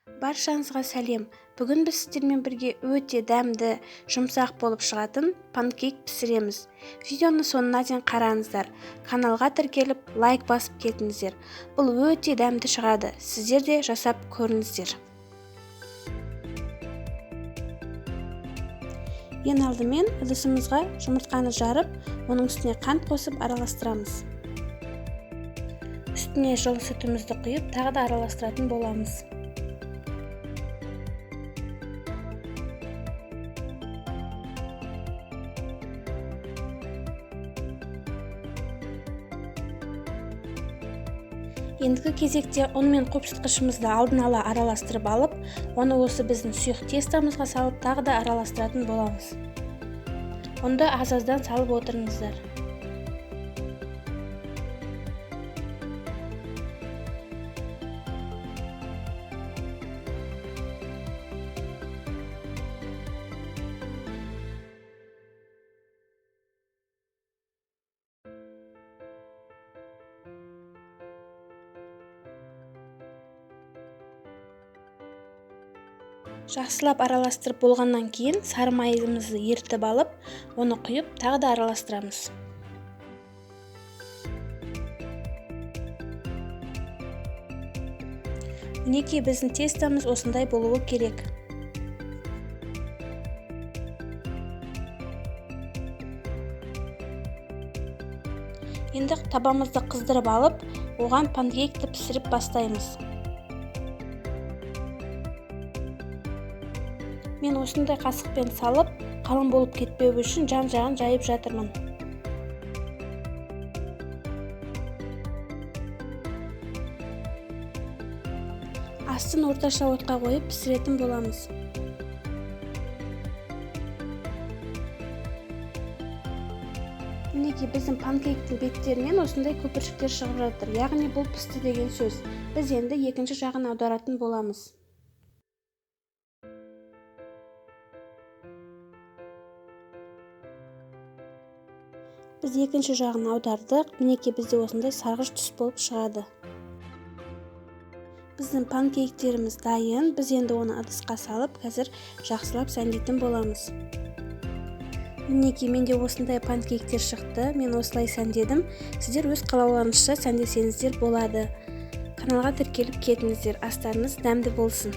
Баршаңызға сәлем. Бүгін біз сіздермен бірге өте дәмді, жұмсақ болып шығатын панкейк пісіреміз. Видеоны соңына дейін қараңыздар. Каналға тіркеліп, лайк басып кетіңіздер. Бұл өте дәмді шығады. Сіздер де жасап көріңіздер. Ең алдымен ыдысымызға жұмыртқаны жарып, оның үстіне қант қосып араластырамыз. Үстіне жылы сүтімізді құйып, тағы да араластыратын боламыз. Ендігі кезекте ұн мен қопсытқышымызды алдын ала араластырып алып, оны осы біздің сұйық тестамызға салып, тағы да араластыратын боламыз. Ұнды аз-аздан салып отырыңыздар. Жақсылап араластырып болғаннан кейін сары майымызды ерітіп алып, оны құйып тағы да араластырамыз. Мінекей біздің тестамыз осындай болуы керек. Енді табамызды қыздырып алып, оған панкейкті пісіріп бастаймыз. Мен осындай қасықпен салып, қалың болып кетпеу үшін жан-жағын жайып жатырмын. Астын орташа отқа қойып пісіретін боламыз. Мінекей біздің панкейктің беттерінен осындай көпіршіктер шығып жатыр. Яғни бұл пісті деген сөз. Біз енді екінші жағын аударатын боламыз. Біз екінші жағын аудардық. Мінекей бізде осындай сарғыш түс болып шығады. Біздің панкейктеріміз дайын. Біз енді оны ыдысқа салып, қазір жақсылап сәндейтін боламыз. Мінекей менде осындай панкейктер шықты. Мен осылай сәндедім. Сіздер өз қалауларыңызша сәндесеңіздер болады. Каналға тіркеліп кетіңіздер. Астарыңыз дәмді болсын.